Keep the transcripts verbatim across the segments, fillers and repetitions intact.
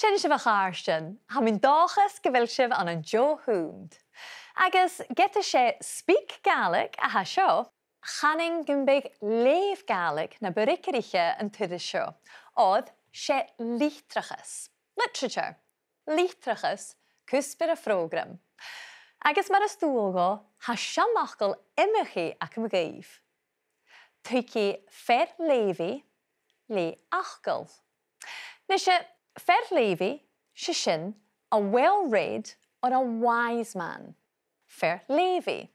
Sin sibh, a chàirdean, tha mi an dòchas gu bheil sibh ann an deagh shunnd. Agus ged as e SpeakGaelic a tha seo, chanainn gum biodh leughadh Gàidhlig na bu fhreagarraiche an turas seo, oir 's e litreachas, literature, litreachas, cuspair a' phrògraim. Agus mar as dual dhomh, tha seanfhacal iomchaidh agam dhuibh. Tuigidh fear-leughaidh leth-fhacal. Nise, fear-leughaidh, 's e sin a well-read or a wise man. Fear-leughaidh.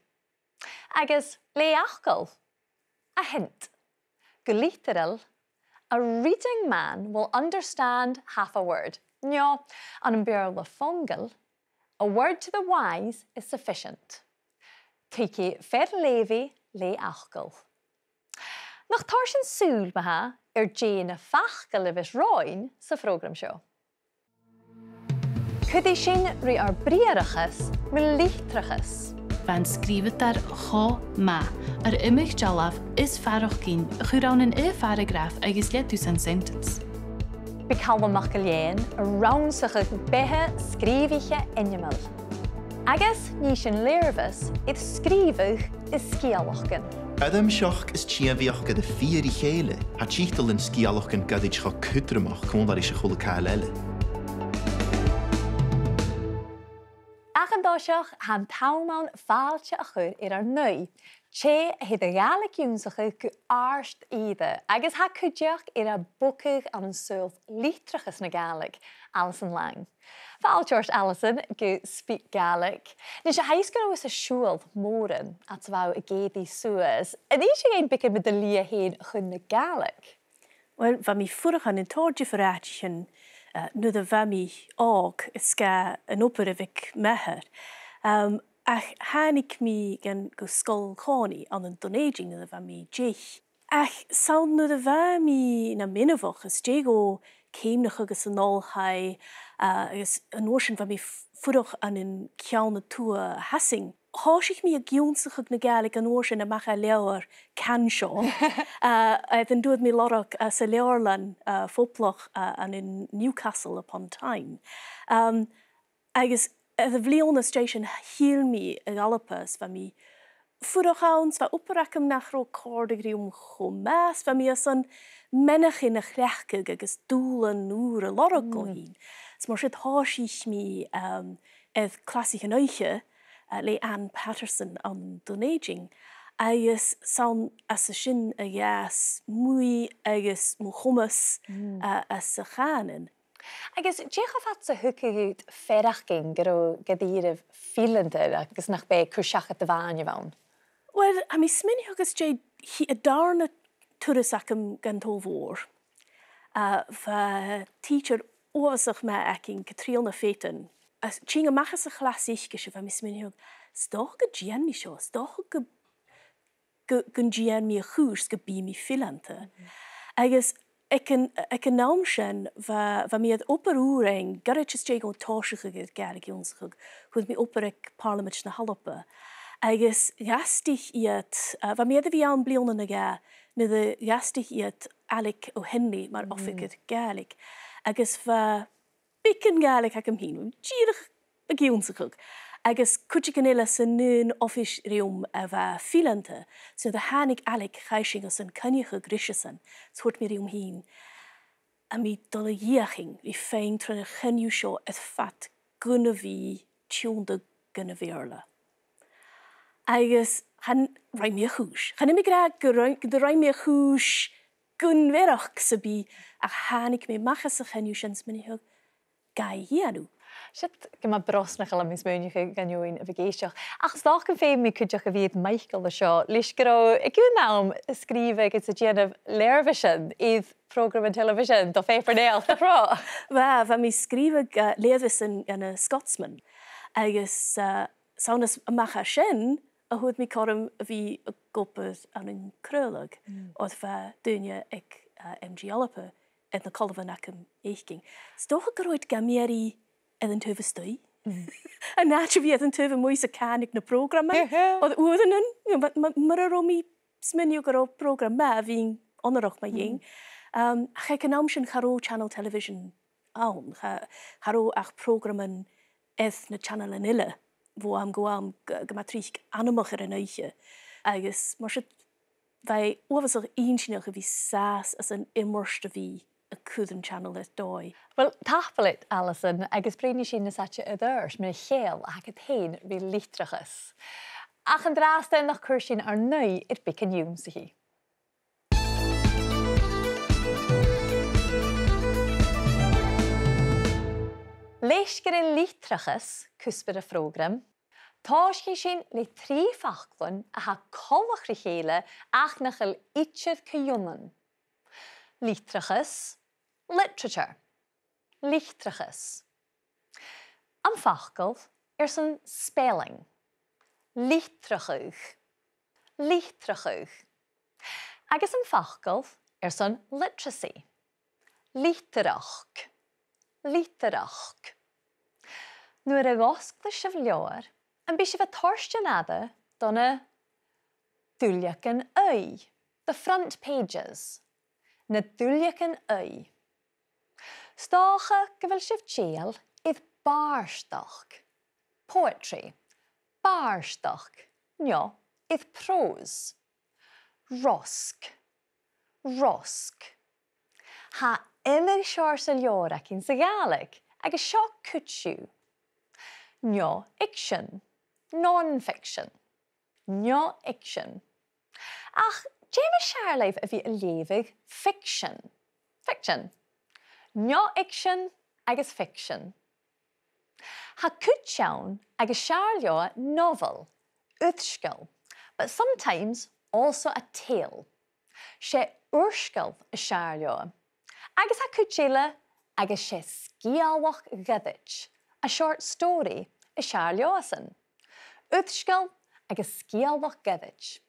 Agus leth-fhacal, a hint. Gu literal, a reading man will understand half a word. No, ann am Beurla fongail, a word to the wise is sufficient. Tuigidh fear-leughaidh leth-fhacal. Nach toir sinn sùil, ma-thà, air dè na faclan a bhios romhainn sa phrògram seo. Cuiridh sinn ri ar briathrachas mu litreachas. Bha an sgrìobhadair cho math air iomadh dealbh is faireachdainn a chur ann an aon pharagraf agus leithid san sentence. Bidh Calum MacIlleathain a' rannsachadh beatha sgrìobhaiche ainmeil. Agus nì sinn lèirmheas air sgrìobhadh is sgeulachdan. Air an t-seachd is tìodhlacadh de fìor ri chèile, tha tiotalan sgeulachdan ghoirid cho cudromach còmhla ris a h-uile càil eile. Ach an toiseach, tha an t-àm ann fàilte a chur air ar n-aoigh, tè a tha air a Ghàidhlig ionnsachadh gu àrd-ìre, agus tha cuideachd air a bogadh ann an saoghal litreachas na Gàidhlig, Alison Lang. Fàilte ort, Alison, gu SpeakGaelic. Nise, tha fhios gun robh thusa a' siubhal mòran fhad 's a bha thu ag èirigh suas. An innis thu dhuinn beagan mu do shlighe fhèin chun na Gàidhlig? Uill, bha mi a' fuireach ann an tòrr diofar àiteachan, eh, nuair a bha mi òg, is dha an obair a bh' aig m' athair. Ehm, ach thàinig mi gun, gu Sgoil Chòmhnaidh ann an Dùn Èideann nuair a bha mi deich. Ach 's ann nuair a bha mi nam inbheach às dèidh dhomh ceumnachadh anns an oilthigh, eh, agus an uair sin bha mi a' f-, fuireach ann an ceann a tuath a Shasainn. Thòisich mi ag ionnsachadh na Gàidhlig an uair sin a-mach à leabhar Can Seo, eh, air an d' fhuair mi lorg às an leabharlann, eh, phoblach, eh, ann an Newcastle upon Tyne. Ehm, agus air a' bhliadhna às dèidh sin thill mi a dh'Alba is bha mi a' fuireach ann, is bha obair agam nach robh a' còrdadh rium cho math, is bha mi airson meanbh-chruinn a chleachdadh agus dùbhlan ùra a lorg dhomh fhìn. Is mar sin thòisich mi, ehm, air clasaichean oidhche, eh, le Anne Patterson ann an Dùn Èideann, agus 's ann às a sin a dh'fhàs m' ùidh agus mo chomas, eh, anns a' chànan. Agus dè cho fad 's a thugadh dhut faireachdainn gun robh, gun robh thu fileanta agus nach b' e cur-seachad do mhàthairean a bh' ann? Uill, tha mi a' smaoineachadh às dèidh a' dàrna turas agam dhan t-Sabhal Mhòr, eh, bha teacher uabhasach math againn, Catrìona Faton. Às, tighinn a-mach às a' chlas aice-se, bha mi a' smaoineachadh, 's dòcha gun dèan mi seo, 's dòcha gu, gu, gun dèan mi a' chùis, gum bi mi fileanta. Agus aig an, aig an àm sin, bha, bha mi air obair ùr fhaighinn, goirid às dèidh dhomh tòiseachadh air Gàidhlig ionnsachadh, fhuair mi obair aig Pàrlamaid na h-Alba. Agus dh'fhastaich iad, eh, bha mi air a bhith ann bliadhna no dhà, nuair a dh'fhastaich iad Ailig O'Henley mar oifigear Gàidhlig. Agus bha beagan Gàidhlig agam fhìn, dìreach ag ionnsachadh. Agus cuideigin eile san aon oifis rium a bha fileanta, so nuair a thàinig Ailig, chaidh sinn gus an coinneachadh ris-san, is thuirt mi rium fhìn, tha mi a' dol a dh'fheuchainn ri faighinn tron a' choinneamh seo air fad gun a bhith tionndadh dhan a' Bheurla. Agus chan, rinn mi a' chùis. Chan eil mi ag ràdh gun rinn, gun do rinn mi a' chùis gu mearachd sam bith, ach thàinig mi a-mach às a' choinneamh sin, is mi a' smaoineachadh, gabh a dhèanamh. Siud gu math brosnachail, tha mi a' smaoineachadh, dhan fheadhainn a bhios ag èisteachd. Ach 's dòcha gum feum mi cuideachd a bhith air Michael an seo, leis gun robh thu aig aon àm a' sgrìobhadh agus a' dèanamh lèirmhisean air prògraman telebhisean do Pàipear Naidheachd, nach robh? Bha, bha mi a' sgrìobhadh, eh, lèirmhisean dhan, eh, Scotsman. Agus, eh, 's ann às, a-mach à sin a fhuair mi cothrom a bhith ag obair ann an craoladh, oir bha daoine aig, eh, M G Alba air na colbhan agam fhaicinn. 'S dòcha gun robh iad gam iarraidh air an taobh a-staigh. An àite a bhith air an taobh a-muigh 's a' càineadh na prògraman. Oir uaireannan, you know, ma-, ma-, mura robh mi a' smaoineachadh gun robh prògram math, bhithinn onarach mu dheidhinn. Um, ach aig an àm sin cha robh channel television ann. Cha, cha robh ach prògraman air na channels eile bho àm gu àm gu, gu math tric anmoch air an oidhche. Agus mar sin, bha e uabhasach inntinneach a bhith sàs anns an iomairt a bhith a' cur an channel air dòigh. Uill, tapadh leat, Alison, agus bruidhnidh sinn nas fhaide air adhart mu cheangal a th' agad fhèin ri litreachas. Ach an-dràsta nach cuir sinn ar n-aghaidh air beagan ionnsachaidh. Leis gur e litreachas cuspair a' phrògraim, tòisichidh sinn le trì faclan a tha coltach ri chèile ach nach eil idir co-ionann. Litreachas, literature. Litreachas. Am facal airson spelling. Litreachadh. Litreachadh. Agus am facal airson literacy. Litearachd. Litearachd. Nuair a dh'fhosglas sibh leabhar, am bi sibh a' toirt an aire do na duilleagan aghaidh, the front pages, na duilleagan aghaidh? 'S dòcha gu bheil sibh dèidheil air bàrdachd, poetry, bàrdachd, no air prose. Rosg. Rosg. Tha uile seòrsa leabhar againn sa Ghàidhlig, agus seo cuid dhiubh. Neo-fhicsean, non-fiction. Neo-fhicsean. Ach dè nas fheàrr leibh a bhith a' leughadh fiction? Fiction. Neo-fhicsean agus fiction. Tha cuid ann agus 's fheàrr leotha novel, uirsgeul, but sometimes also a tale. 'S e uirsgeul as fheàrr leotha. Agus tha cuid eile agus 's e sgeulachd ghoirid, a short story, as fheàrr leothasan. Uirsgeul agus sgeulachd ghoirid.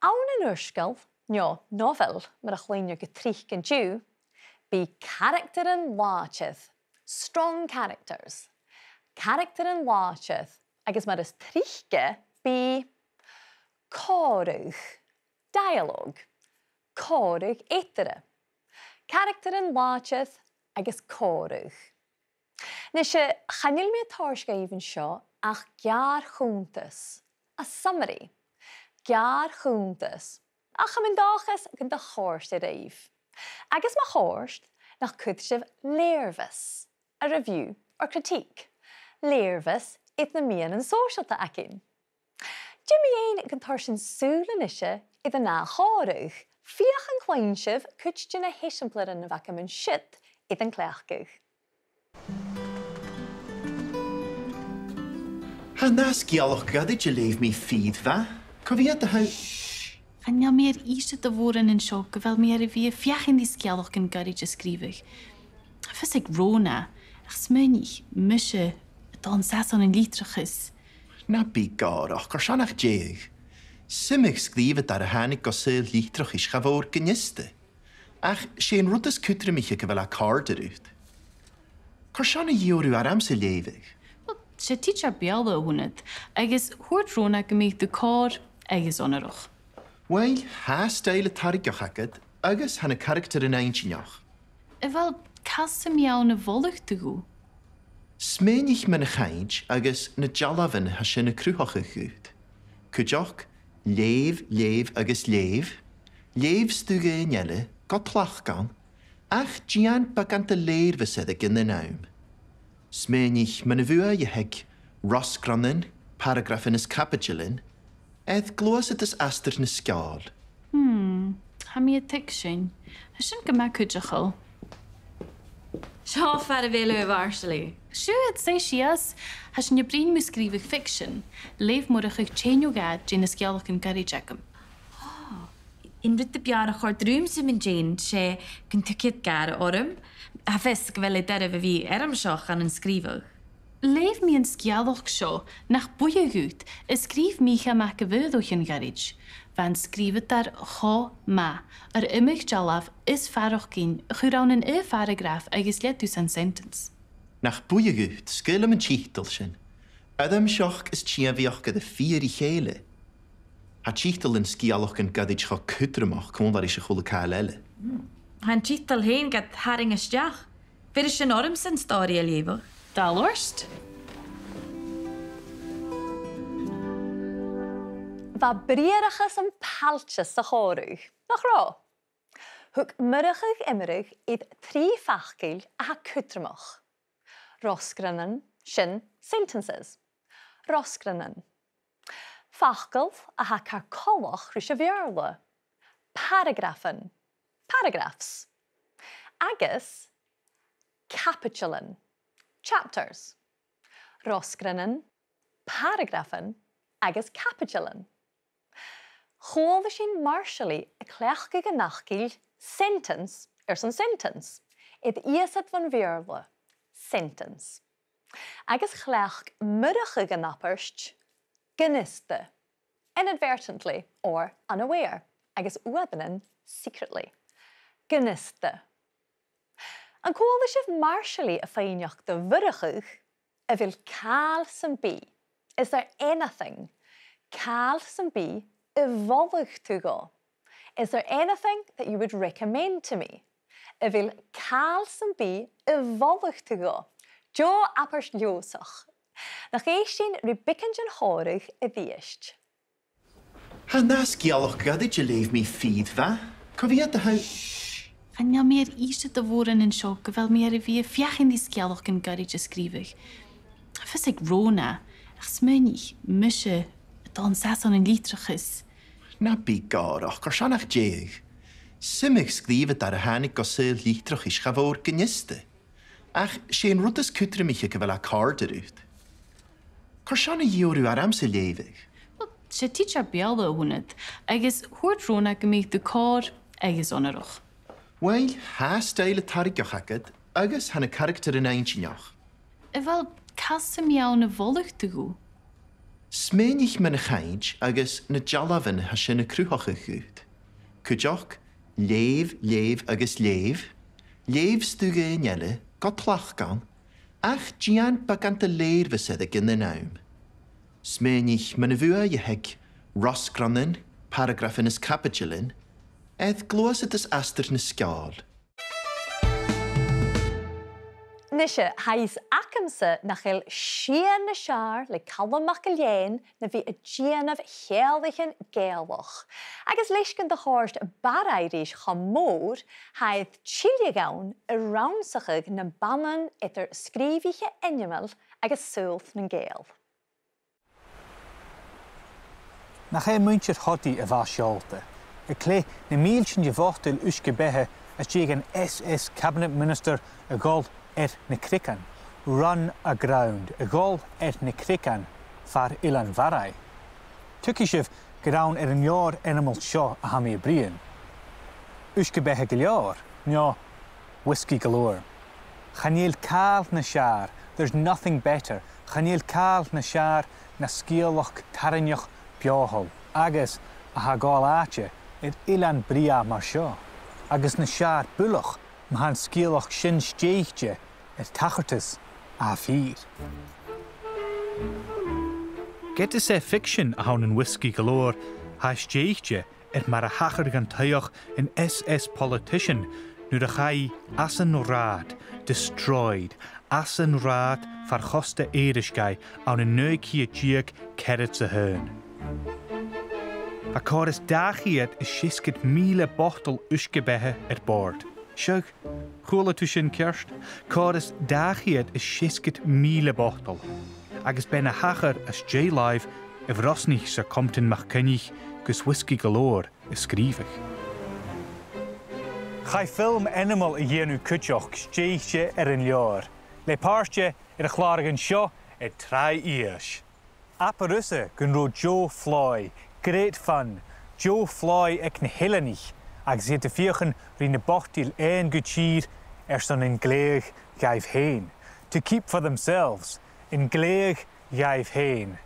Ann an uirsgeul, no novel, mar a chluinnear gu tric an-diugh, bidh caractaran làidir, strong characters. Caractaran làidir, agus mar as trice, bidh còmhradh, dialogue, còmhradh eatarra. Caractaran làidir agus còmhradh. Nise, chan eil mi a' toirt dhuibh an seo ach geàrr-chunntas, a summary. Geàrr-chunntas. Ach tha mi an dòchas gun do chòrd e ribh. Agus ma chòrd, nach cuir sibh lèirmheas, a review or critique. Lèirmheas air na meadhanan sòisealta againn. Dè mu dheidhinn gun toir sinn sùil a-nise air an ath chòmhradh, feuch an cluinn sibh cuid de na h-eisimpleirean a bh' agam an siud air an cleachdadh. Tha an ath sgeulachd ghoirid a leugh mi fìor mhath. Cò mheud a tha... Chan eil mi air innse do mhòran an seo gu bheil mi air a bhith a' feuchainn ri sgeulachdan goirid a sgrìobhadh. Tha fios aig Rona, ach smaoinich mise a' dol an sàs ann an litreachas. Na bi gòrach, carson nach tèid? 'S iomadh sgrìobhadair a thàinig gu saoghal litreachais cha mhòr gun fhiosta. Ach 's e an rud as cudromaiche gu bheil e a' còrdadh riut. Carson a dh'iarr thu ormsa leughadh? Uill, 's e tidsear Beurla a th' annad, agus thuirt Rona gum biodh tu còir agus onarach. Uill, tha stoidhle tarraingeach agad, agus tha na caractaran inntinneach. A bheil càil sam bith ann a mholadh tu dhomh? Smaoinich mun a' chainnt agus na dealbhan a tha sin a' cruthachadh dhut. Cuideachd, leugh, leugh agus leugh. Leugh stuth eile, gu tlachdmhor, ach dèan beagan de lèirmheas air an aon àm. Smaoinich mun a' bhuaidh a th' aig rosgrannan, paragrafan is caibideilean, air gluasadas astar na sgeòil. Hmm, tha mi a' tuigsinn. Tha sin gu math cuideachail. Seo far a bheil thu, a Mharsaili. Siuthad, suidh sìos. Tha sinn a' bruidhinn mu sgrìobhadh fiction. Leugh Murchadh teine no dhà de na sgeulachdan goirid agam. Ah, an rud a b' fheàrr a chòrd riumsa mun deidhinn, 's e gun tug iad gàire orm. Tha fios gu bheil e doirbh a bhith eirmseach ann an sgrìobhadh. Leugh mi an sgeulachd seo, Nach Buidhe Dhut, a sgrìobh Mìcheal Mac a' Bhaoghal o chionn ghoirid. Bha an sgrìobhadair cho math, air iomadh dealbh is faireachdainn a chur ann an aon pharagraf agus leudachadh san sentence. Nach Buidhe Dhut, 's caomh leam an tiotal sin. Eirmseachd is tìmeachd air a fighe ri chèile. Tha tiotalan sgeulachdan goirid cho cudromach còmhla ris a h-uile càil eile. Tha an tiotal fhèin gad tharraing a-steach. B' fheàrr sin ormsa an stòiridh a leughadh. Dà lord. Bha briathrachas am pailteas sa chòmhradh, nach robh? Thug Murchadh iomradh air trì faclan a tha cudromach. Rosgrannan, sin sentences. Rosgrannan. Facal a tha car coltach ris a' Bheurla. Paragrafan, paragraphs. Agus caibideilean, chapters. Rosgrannan, paragrafan agus caibideilean. Chuala sinn Marsaili a' cleachdadh an fhacail sentence airson sentence, air iasad bhon Bheurla, sentence. Agus chleachd Murchadh an abairt gnasta, inadvertently or unaware, agus uaireannan secretly. Gnasta. An cuala sibh Marsaili a' faighneachd do Mhurchadh a bheil càil sam bith, is there anything, càil sam bith a mholadh tu dhomh? Is there anything that you would recommend to me? A bheil càil sam bith a mholadh tu dhomh? Deagh abairt Leòdhasach. Nach èist sinn ri beagan den chòmhradh a-rithist. Tha an dà sgeulachd ghoirid a leugh mi fìor mhath. Cò mheud a tha... Chan eil mi air innse do mhòran an seo gu bheil mi air a bhith a' feuchainn ri sgeulachdan goirid a sgrìobhadh. Tha fios aig Rona, ach smaoinich mise a' dol an sàs ann an litreachas. Na bi gòrach, carson nach deigheadh? 'S iomadh sgrìobhadair a thàinig gu saoghal litreachais cha mhòr gnasta. Ach 's e an rud as cudromaiche gu bheil e a' còrdadh riut. Carson a dh'iarr thu ormsa leughadh? Well, 's e tidsear Beurla a th' annad, agus thuirt Rona gum biodh tu còir agus onarach. Uill, tha stoidhle tarraingeach agad, agus tha na caractaran inntinneach. A bheil càil sam bith ann a mholadh tu dhomh? Smaoinich mun a' chainnt agus na dealbhan a tha sin a' cruthachadh dhut. Cuideachd, leugh, leugh agus leugh. Leugh stuth dhaoine eile, gu tlachd ann, ach dèan beagan de lèirmheas air an aon àm. Smaoinich mun a' bhuaidh a th' aig rosgrannan, paragrafan is caibideilean air gluasad is astar na sgeòil. Nise, tha fhios agamsa nach eil sìon nas fheàrr le Calum MacIlleathain na bhith a' dèanamh cheanglaichean Gàidhealach. Agus leis gun do chòrd Barraigh ris cho mòr, tha e air tilleadh ann a rannsachadh na bannan eadar sgrìobhaiche ainmeil agus saoghal nan Gàidheal. Nach e muinntir Thodaidh a bha seòlta, a' cleith na mìltean de bhotail uisge-beatha às dèidh an S S Cabinet Minister a dhol air na creagan, run aground, a dhol air na creagan far Eilean Bharraigh. Tuigidh sibh gur ann air an leabhar ainmeil seo a tha mi a' bruidhinn. Uisge-beatha gu leòr, no Whisky Galore. Chan eil càil nas fheàrr, there's nothing better, chan eil càil nas fheàrr na sgeulachd tarraingeach beothail agus a tha a' gabhail àite air eilean brèagha mar seo, agus nas fheàrr buileach ma tha an sgeulachd sin stèidhichte air tachartas a tha fìor. Ged is e fiction a th' ann an Whisky Galore, tha e stèidhichte air mar a thachair dhan taigheach an S S Politician nuair a chaidh às an rathad, destroyed, às an rathad far chosta Èirisgeigh ann an naoi ceud deug ceathrad 's a h-aon. Tha còrr is dà cheud is seasgad mìle botal uisge-beatha air bòrd. Seadh, chuala tu sin ceart, còrr is dà cheud is seasgad mìle botal. Agus b' e na thachair às dèidh làimh a bhrosnaich Sir Compton MacCoinnich gus Whisky Galore a sgrìobhadh. Chaidh film ainmeil a dhèanamh cuideachd stèidhichte air an leabhar, le pàirte air a' chlàradh an seo air Tràigh Iais. Abair thusa gun robh deagh phlòigh, great fun, deagh phlòigh aig na h-eileanaich agus iad a' feuchainn ri na botail fhaighinn gu tìr airson an glèidheadh dhaibh fhèin, to keep for themselves, an glèidheadh dhaibh fhèin,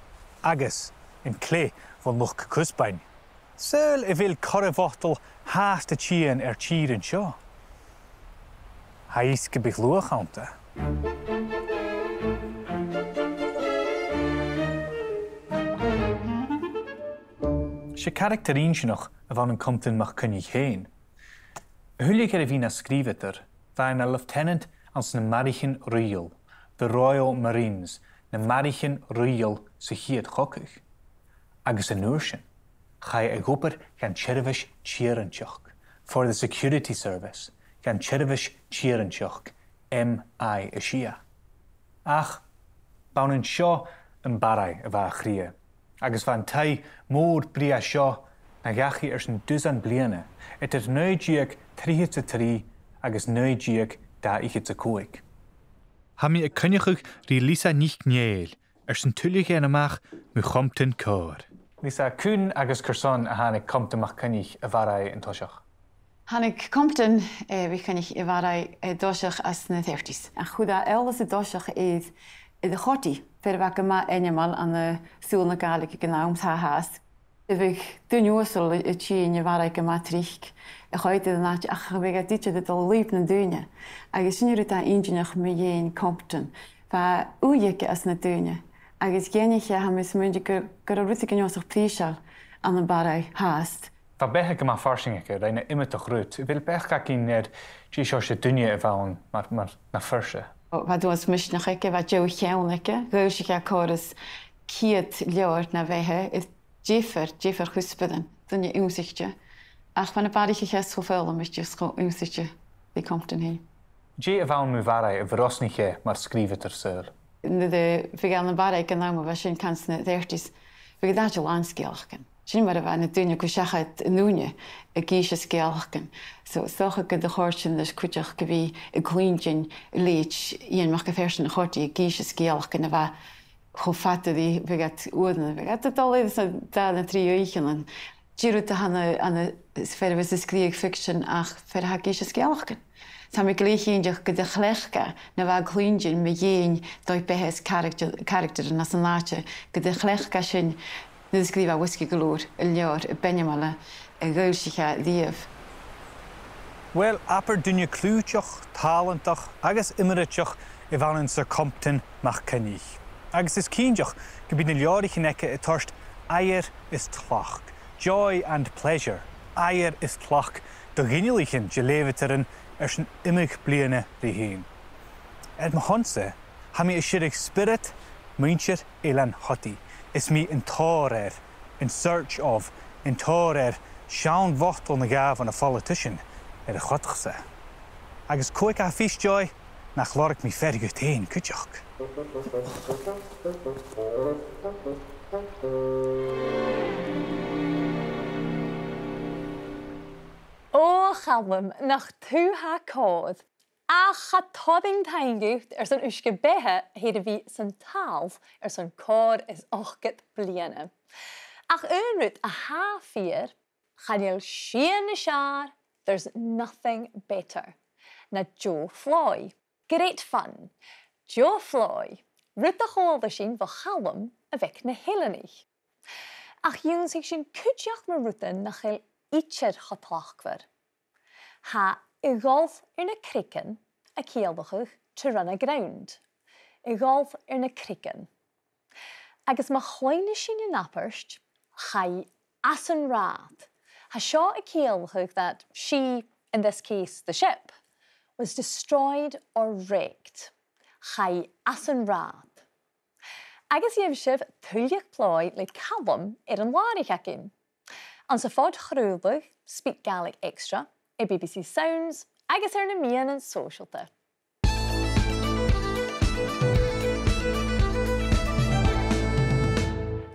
agus an cleith bhon luchd-cuspaill. Saoil a bheil corra bhotal fhathast a' tighinn air tìr an seo? Tha fhios gum biodh luach annta. 'S e caractar inntinneach a bh' ann an Compton MacCoinnich fhèin. A thuilleadh air a bhith na sgrìobhadair, bha e na lieutenant anns na Maraichean Rìoghail, the Royal Marines, na Maraichean Rìoghail sa chiad chogadh. Agus an uair sin, chaidh a dh'obair dhan t-seirbheis tèarainteachd, for the security service, dhan t-seirbheis tèarainteachd, M I a sia. Ach b' ann an seo am Barraigh a bha a chridhe, agus bha an taigh mòr brèagha seo na dhachaigh airson dusan bliadhna, eadar naoi deug trithead 's a trì agus naoi deug dà fhichead 's a còig. Tha mi a' coinneachadh ri Lisa NicNèill airson tuilleadh fhaighinn a-mach mu Chompton còir. Lisa, cuin agus carson a thàinig Compton MacCoinnich a Bharraigh an toiseach? Thàinig Compton, eh, MacCoinnich a Bharraigh, eh, an toiseach anns na thirties. Ach chuir e eòlas an toiseach air, air a' Chodaidh, fear a bha gu math ainmeil ann an saoghal na Gàidhlig aig an àm, 's tha fhathast. Bhiodh daoine uasal a' tighinn a Bharraigh gu math tric a choimhead air an àite, ach bhiodh iad idir a' dol a lùib nan daoine. Agus sin an rud a tha inntinneach mu dheidhinn Compton. Bha ùidh aige anns na daoine. Agus dh'aithnich e, tha mi a' smaoineachadh gu, gu robh rudeigin uabhasach prìseil ann am Barraigh fhathast. Bha beatha gu math farsaing aige, rinn e iomadach rud. A bheil beachd againn air dè seòrsa duine a bh' ann mar, mar na fir-se? Ò, bha dualchas misneachaidh aige, bha deagh cheann aige, dh'fhoillsich e còrr is ceud leabhar na bheatha, air diofar, diofar chuspairean, duine ionnsaichte. Ach bha na Barraich a cheart cho foghlamaichte is cho ionnsaichte ri Compton fhèin. Dè a bh' ann mu Bharraigh a bhrosnaich e mar sgrìobhadair saoil? Nuair a bhiodh e ann am Barraigh aig an àm a bha sin, can, sna thirties, bhiodh an t-àite làn sgeulachdan. Sin mar a bha na daoine a' cur seachad an ùine ag innse sgeulachdan. So, 's dòcha gun do chòrd sin ris cuideachd gu bhith a' cluinntinn leithid Iain Mac a' Phearsain a' Chodaidh ag innse sgeulachdan a bha cho fada ri bhiodh iad uaireannan, bhiodh iad a' dol air son dà no trì oidhcheannan. Dè an rud a th' ann an, ann an, 's fear a bhios a' sgrìobhadh fiction ach fear a tha ag innse sgeulachdan. Tha mi glè chinnteach gun do chleachd e na bha e a' cluinntinn mu dheidhinn dòigh-beatha is caractar, caractaran anns an àite, gun do chleachd e sin nuair a sgrìobh e Whisky Galore, an leabhar a b' ainmeile a dh'fhoillsich e riamh. Uill, abair duine cliùiteach, tàlantach agus iomraiteach a bh' ann an Sir Compton MacCoinnich. Agus is cinnteach gum bi na leabhraichean aige a' toirt aighear is tlachd, joy and pleasure, aighear is tlachd, do ghinealaichean de leughadairean airson iomadh bliadhna ri thighinn. Air mo shon-sa, tha mi a' sireadh spiorad muinntir Eilean Chodaidh. Is mi an tòir air, in search of, an tòir air seann bhotal no dhà bhon a' pholitician air a' chodach-sa. Agus cò aig a tha fios, Joy, nach lorg mi fear dhut fhèin cuideachd. Ò, a Chaluim, nach tu tha còir. Ach cha toir an taing dhut airson uisge-beatha a th' air a bhith san t-sabhal airson còrr is ochdad bliadhna. Ach aon rud a tha fìor, chan eil sìon nas fheàrr, there's nothing better, na deagh phlòigh. Great fun. Deagh phlòigh. Rud a chuala sinn bho Chalum a bh' aig na h-Eileanaich. Ach dh'ionnsaich sinn cuideachd mu rudan nach eil idir cho tlachdmhor. Tha a' dol air na creagan a' ciallachadh to run aground. A' dol air na creagan. Agus ma chluinneas sinn an abairt, chaidh às an rathad, tha seo a' ciallachadh that she, in this case the ship, was destroyed or wrecked. Chaidh às an rathad. Agus gheibh sibh tuilleadh plòigh le Calum air an làraich againn. Anns a' phod-chraoladh, Speak Gaelic Extra, air B B C Sounds, agus air na meadhanan sòisealta.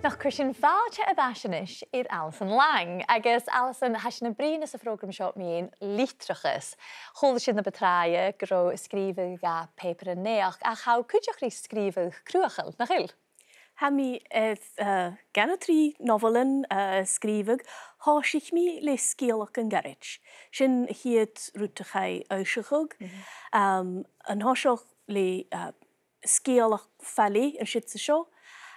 Nach cuir sinn fàilte air ais a-nis air Alison Lang, agus Alison, tha sinn a' bruidhinn anns a' phrògram seo mu dheidhinn litreachas. Chuala sinn na bu tràithe gun robh sgrìobhadh dha pàipear-naidheachd, ach tha thu cuideachd ri sgrìobhadh cruthachail, nach eil? Tha mi, eh, eh, dhà no trì nobhailean, eh, a sgrìobhadh. Thòisich mi le sgeulachdan goirid. Sin a' chiad rud a chaidh fhoillseachadh. Mhm. Am, an toiseach le, eh, sgeulachd fallaidh an siud 's an seo.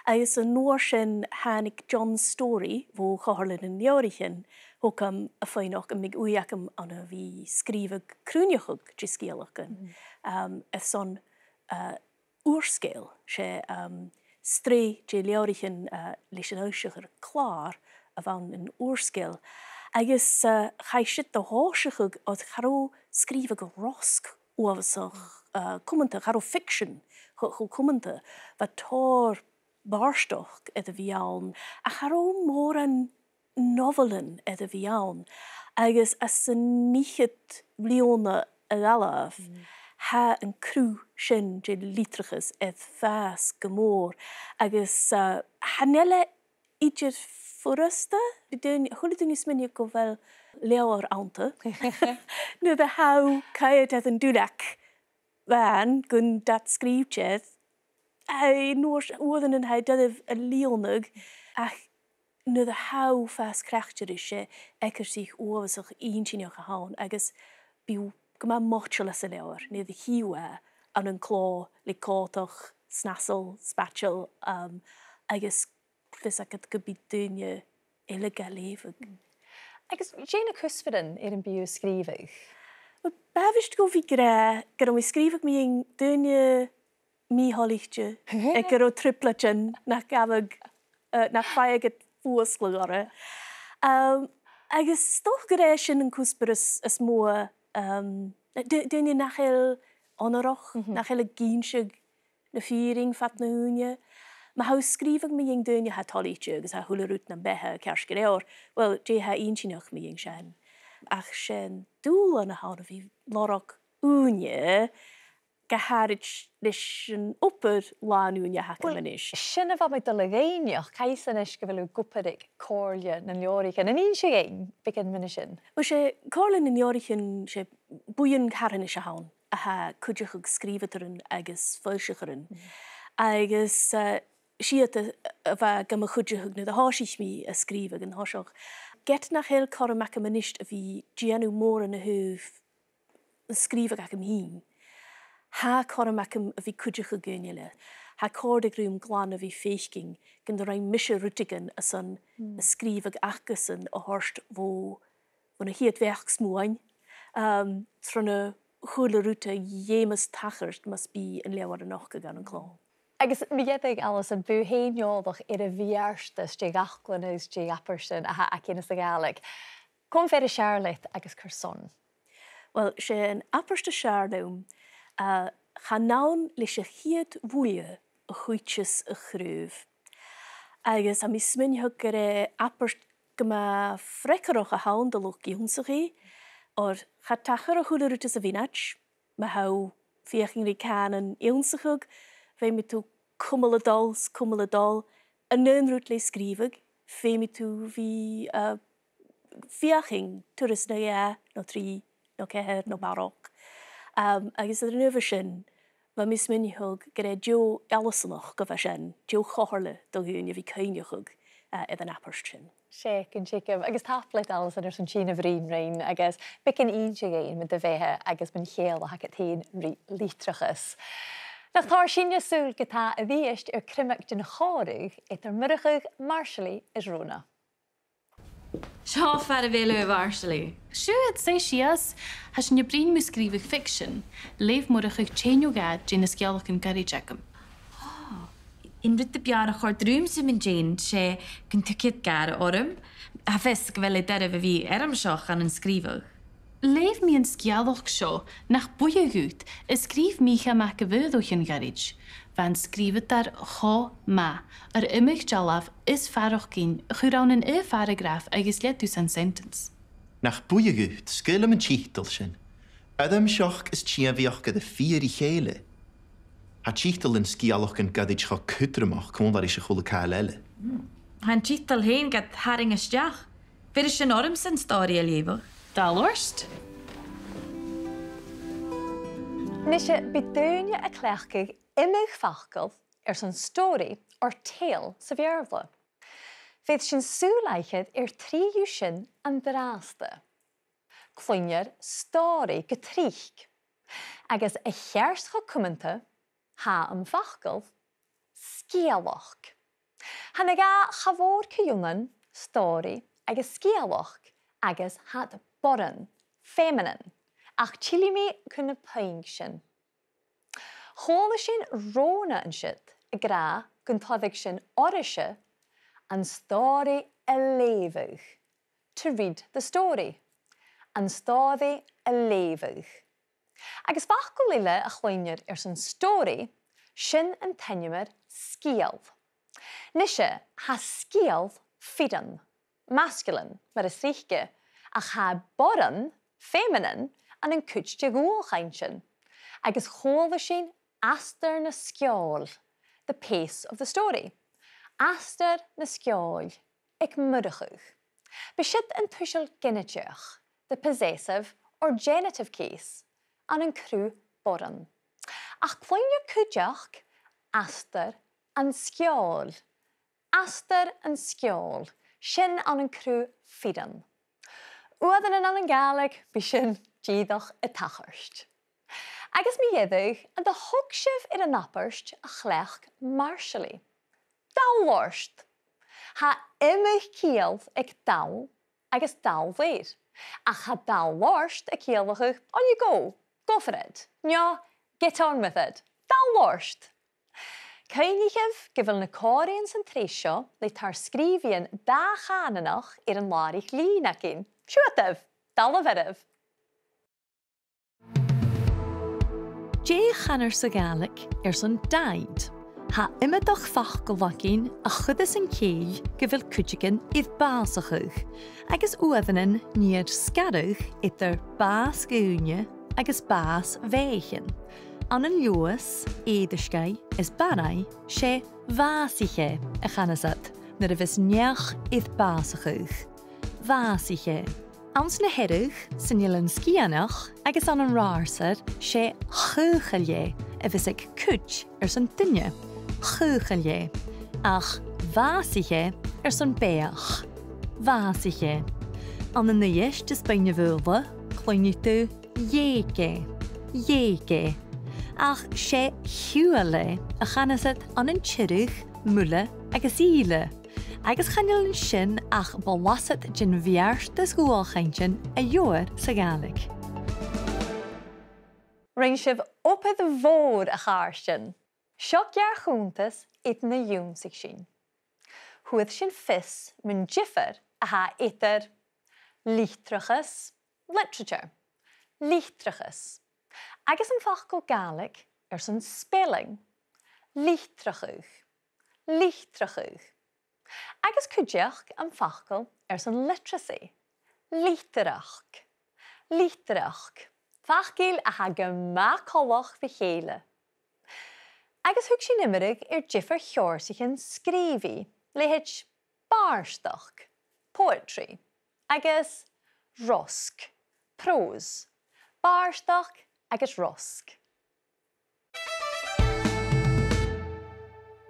Agus an uair sin thàinig John Storey bho Chomhairle nan Leabhraichean thugam a' faighneachd am biodh ùidh agam ann a bhith sgrìobhadh cruinneachadh de sgeulachdan. Mhm. Am, airson, eh, ùr-sgeul, 's e, um, sreath de leabhraichean, uh, leis an fhoillsichear Clàr a bh' ann an ùr-sgeul. Agus, uh, chaidh siud a thòiseachadh oir cha robh sgrìobhadh rosg uabhasach eh, cumanta, cha robh fiction cho, cho cumanta, bha tòrr bàrdachd air a bhith ann, ach cha robh mòran nobhailean air a bhith ann, agus anns an fhichead bliadhna a dh'fhalbh, tha an cruth sin de litreachas air fàs gu mòr, agus, eh, chan eil e idir furasta. Bidh daoine, a h-uile duine a' smaoineachadh gu bheil leabhar annta nuair a tha thu a' coimhead air an duilleag bhàn gun d' fhuair thu sgrìobhte air, eh, an uair, uaireannan tha e doirbh a lìonadh, ach nuair a tha thu a' fàs craicte ris, 's e eacarsaich uabhasach inntinneach a th' ann, agus bidh thu gu math moiteil às an leabhar nuair a chì thu e ann an clò le còmhdach, snasail, spaideil, um, agus fios agad gum bi daoine eile ga leughadh. Agus dè na cuspairean air am bi thu a' sgrìobhadh? Uill, b' àbhaist dhomh a bhith ag ràdh gun robh mi a' sgrìobhadh mu dheidhinn daoine mì-thoilichte, aig an robh trioblaidean nach gabhadh, eh, nach faigheadh iad fuasgladh orra. Um, agus 's dòcha gur e sin an cuspair as, as motha, um, d-, daoine nach eil onarach, nach eil ag innse na fìrinn fad na h-ùine. Ma tha thu a' sgrìobhadh mu dheidhinn daoine a tha toilichte agus a tha a h-uile rud nam beatha ceart gu leòr, uill, dè tha inntinneach mu dheidhinn sin? Ach 's e an dùbhlan a th' ann a bhith a' lorg ùine gu h-àraid leis an obair làn-ùine a th' agam a-nis. Uill, sin a bha mi a' dol a dh'fhaighneachd, caitheas a-nis gu bheil thu ag obair aig Comhairle nan Leabhraichean. An inns thu dhuinn beagan mu dheidhinn sin? Uill, 's e Comhairle nan Leabhraichean, 's e buidheann carthanais a th' ann a tha a' cuideachadh sgrìobhadairean agus foillsichearan. Agus, eh, 's iad a, a bha gam chuideachadh nuair a thòisich mi a' sgrìobhadh an toiseach. Ged nach eil cothrom agam a-nis a bhith a' dèanamh mòran a thaobh an sgrìobhadh agam fhìn, tha cothrom agam a bhith a' cuideachadh dhaoine eile. Tha e a' còrdadh rium glan a bhith a' faicinn gun do rinn mise rudeigin airson an sgrìobhadh acasan a thoirt bho bhon a' chiad bheachd-smuain, um, tron a h-uile rud a dh'fheumas tachairt mus bi an leabhar a' nochdadh ann an clò. Agus mu dheireadh, Alison, bidh thu fhèin eòlach air a' bheartas de dh'fhaclan agus de dh'abairtean a th' againn sa Ghàidhlig. Cò am fear as fheàrr leat agus carson? Uill, 's e an abairt as fheàrr leam, uh, chan ann leis a' chiad bhuille a chuidicheas a' chraobh. Agus tha mi a' smaoineachadh gur e abairt gu math freagarrach a th' ann do luchd-ionnsachaidh, oir cha tachair a h-uile rud sa mhionaid. Ma tha thu a' feuchainn ri cànan ionnsachadh, feumaidh tu cumail a' dol 's cumail a' dol. An aon rud le sgrìobhadh, feumaidh tu bhith, uh, feuchainn turas no dhà, no trì, no ceithir, no barrachd. Um, agus air an adhbhar sin, bha mi a' smaoineachadh gur e deagh fheallsanachd a bha sin, deagh chomhairle do dhaoine a bhith a' cuimhneachadh, uh, air an abairt sin. 'S e, gun teagamh. Agus tapadh leat, Alison, airson tighinn a bhruidhinn rinn, agus beagan innse dhuinn mu do bheatha agus mun cheangal a th' agad fhèin ri litreachas. Nach toir sinne sùil ge-tà a-rithist air criomag den chòmhradh eadar Murchadh, Marsaili is Rona. Seo far a bheil thu, a Mharsaili. Siuthad, suidh sìos. Tha sinn a' bruidhinn mu sgrìobhadh ficsean. Leugh Murchadh tè no dhà de na sgeulachdan goirid agam. Ò, an rud a b' fheàrr a chòrd riumsa mun deidhinn, 's e gun tug iad gàire orm. Tha fios gu bheil e doirbh a bhith eirmseach ann an sgrìobhadh. Leugh mi an sgeulachd seo, Nach Buidhe Dhut, a sgrìobh Mìcheal Mac a' Bhaoghla o chionn ghoirid. Bha an sgrìobhadair cho math, air iomadh dealbh is faireachdainn a chur ann an aon pharagraf agus leudachadh san sentence. Nach Buidhe Dhut, 's caomh leam an tiotal sin. Eirmseachd is tìmeachd air a fighe ri chèile. Tha tiotalan sgeulachdan goirid cho cudromach còmhla ris a h-uile càil eile. Tha an tiotal fhèin gad tharraing a-steach. Bheir sin ormsa an stòiridh a leughadh. Dà lorst. Nise, bidh daoine a' cleachdadh iomadh facal airson stòiridh or tale sa Bheurla. Bheir sinn sùil aithghearr air trì dhiubh sin an-dràsta. Cluinnear stòiridh gu tric. Agus a cheart cho cumanta, tha am facal sgeulachd. Tha na dhà cha mhòr co-ionann, stòiridh agus sgeulachd, agus tha iad boireann, feminine, ach tillidh mi chun na puing sin. Chuala sinn Rona an siud ag ràdh gun toireadh sin oirrese an stòiridh a leughadh, to read the story, an stòiridh a leughadh. Agus facal eile a chluinnear airson stòiridh, sin an t-ainm air sgeul. Nise, tha sgeul fireann, masculine, mar as trice, ach tha boireann, feminine, ann an cuid de dhualchainntean, agus chuala sinn astar na sgeòil, the pace of the story. Astar na sgeòil, aig Murchadh. B' e siud an tuiseal ginideach, the possessive or genitive case, ann an cruth boireann. Ach cluinnear cuideachd astar an sgeòil. Astar an sgeòil, sin ann an cruth fireann. Uaireannan ann an Gàidhlig, bidh sin dìreach a' tachairt. Agus mu dheireadh, an do thog sibh air an abairt a chleachd Marsaili? Dall ort! Tha iomadh ciall aig dall agus dall-mhaor. Ach tha dall ort a' ciallachadh on you go, go for it, no get on with it. Dall ort! Cuimhnichibh gu bheil na còmhraidhean san t-sreath seo le tar-sgrìobhaidhean dà-chànanach air an làraich-lìn againn. Siuthadaibh! Taing mhòr oirbh! Dè chanar sa Ghàidhlig airson died? Tha iomadach facal againn a chuireas an cèill gu bheil cuideigin air bàsachadh, agus uaireannan nì iad sgaradh eadar bàs dhaoine agus bàs bheathaichean. Ann an Leòdhas, Èirisgeigh is Barraigh, 's e bhàsaich e a chanas iad nuair a bhios neach air bàsachadh. Bhàsaich e. Anns na Hearadh, san Eilean Sgitheanach agus ann an Ratharsair, 's e chaochail e a bhios aig cuid airson duine. Chaochail e. Ach bhàsaich e airson beathach. Bhàsaich e. Ann an Uibhist is Beinn na Faoghla, cluinnidh tu dh'eug e. Dh'eug e. Ach 's e shiubhail e a chanas iad ann an Tiriodh, Muile agus Ìle. Agus chan eil an sin ach blasad den bheartas dhualchainntean a gheibhear sa Ghàidhlig. Rinn sibh obair mhòr, a chàirdean. Seo geàrr-chunntas air na dh'ionnsaich sinn. Fhuair sinn fios mun diofar a tha eadar litreachas, literature, litreachas, agus am facal Gàidhlig airson spelling, litreachadh, litreachadh. Agus cuideachd am facal airson literacy, litearachd, litearachd. Facail a tha gu math coltach ri chèile. Agus thug sinn iomradh air diofar sheòrsaichean sgrìobhaidh, leithid bàrdachd, poetry, agus rosg, prose. Bàrdachd agus rosg.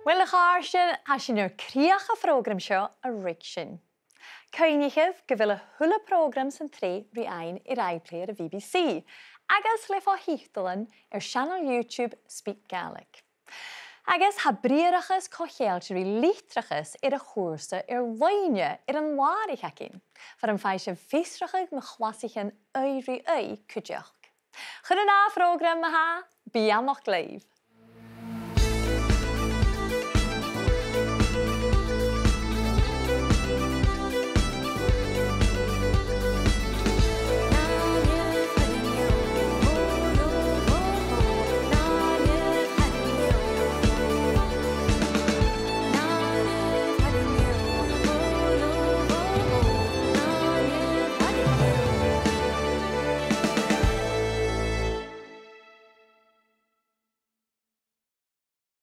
Uill, a chàirdean, tha sinn air crìoch a' phrògraim seo a ruigsinn. Cuimhnichibh gu bheil a h-uile prògram san t-sreath ri fhaighinn air iPlayer a' B B C, agus le fo-thiotalan air seanail YouTube SpeakGaelic. Agus tha briathrachas co-cheangailte ri litreachas air a' chùrsa air-loidhne air an làraich againn, far am faigh sibh fiosrachadh mu chlasaichean aghaidh ri aghaidh cuideachd. Chun an ath phrògram ma-thà, beannachd leibh.